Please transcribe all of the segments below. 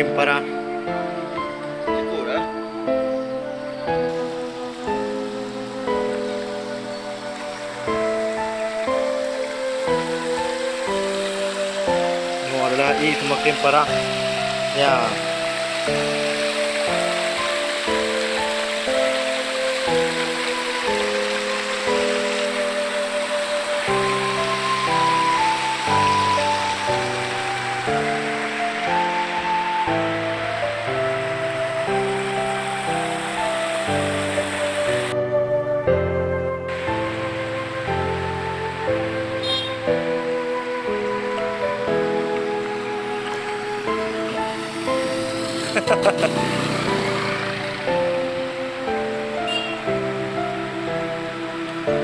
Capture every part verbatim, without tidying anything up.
Parah. Cukup dah. Nyoe adalah ie seumaken parah. Ya.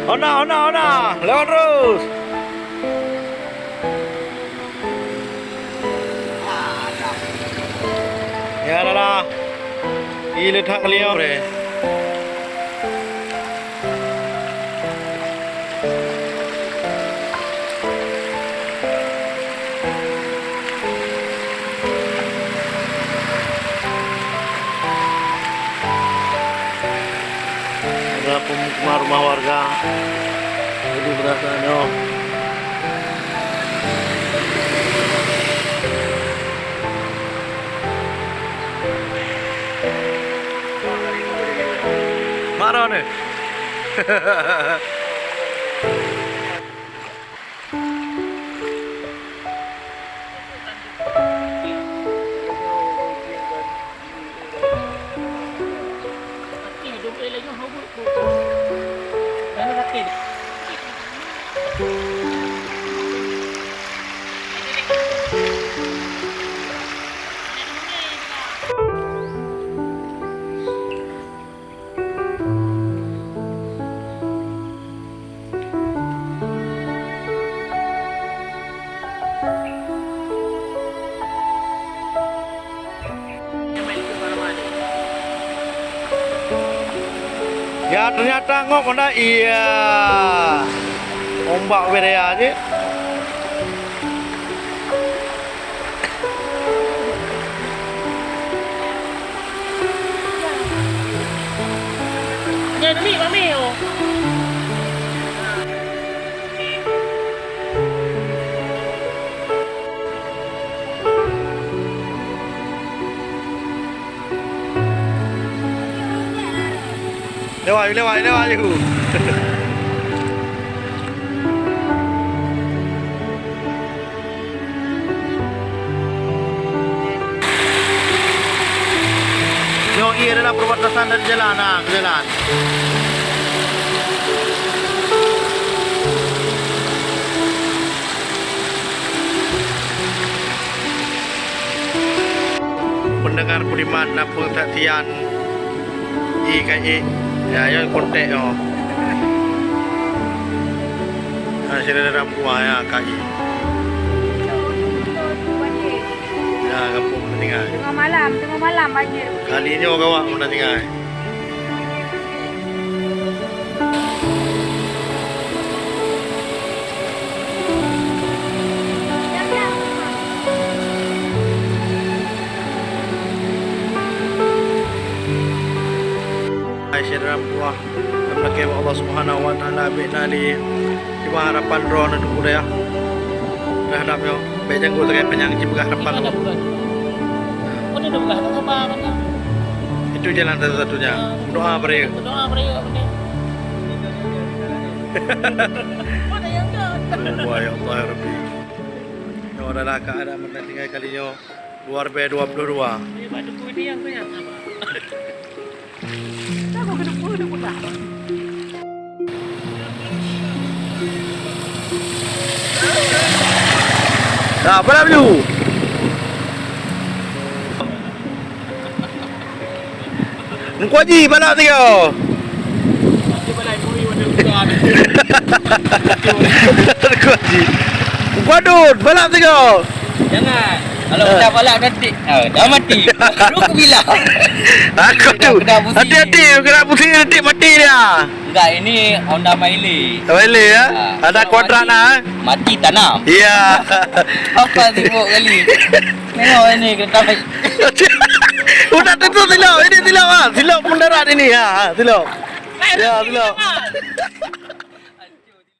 Ona, ona, ona, lewat terus. Ya, dah lah. Ih, letak kali ya, bre. Ada pemukiman rumah warga. Jadi berasa nyoh. Marah nih. Ya, ternyata ngok mana iya. Ombak wiria je. Nyan ni mami oh. Lewat, lewat, lewat je. Nyoe ié adalah perbatasan dari jalan, nah, ke jalan. Pendengar budiman, lapor saksian. Ié ka ié. Ya, ya, kontak nyoe. Ha, sira dalam kuah ya, ka ié. Ya, gampông tinggai. Tengah malam, tengah malam banjir. Kali nyoe gawat mun tinggai. Hai syedara meutuwah, meulakée bak Allah Subhanahu wa Taala, bék na lé cuma harapan droe neuteuk budaya. Terhadap nyoe, bék janggut lagée panyang jipeugah harapan. Itu jalan satu-satunya. Doa beri. Doa beri. Wah, ya Allah, ya Rabbi. Nyoe adalah keuadaan meunan tinggai kali nyoe, dua ribu dua puluh dua. Nah, balap ju. Meukaji balap tiga. Teungku Haji. Meupadut balap tiga. Jangan. Kalau kita balap nanti, ah, dah mati. Baru aku bilang. Aku tu. Hati-hati, kena pusing nanti mati dia. Tak, ini Honda Maile. Maile, ya? Ah, ada kalau kuadrat mati, nah, eh? Mati tanam. Iya. Apa sibuk kali? Tengok ini kereta. Udah tentu silap. Ini silap, ah. Silap mendarat ini, ya. Ha, silap. Ya, silap.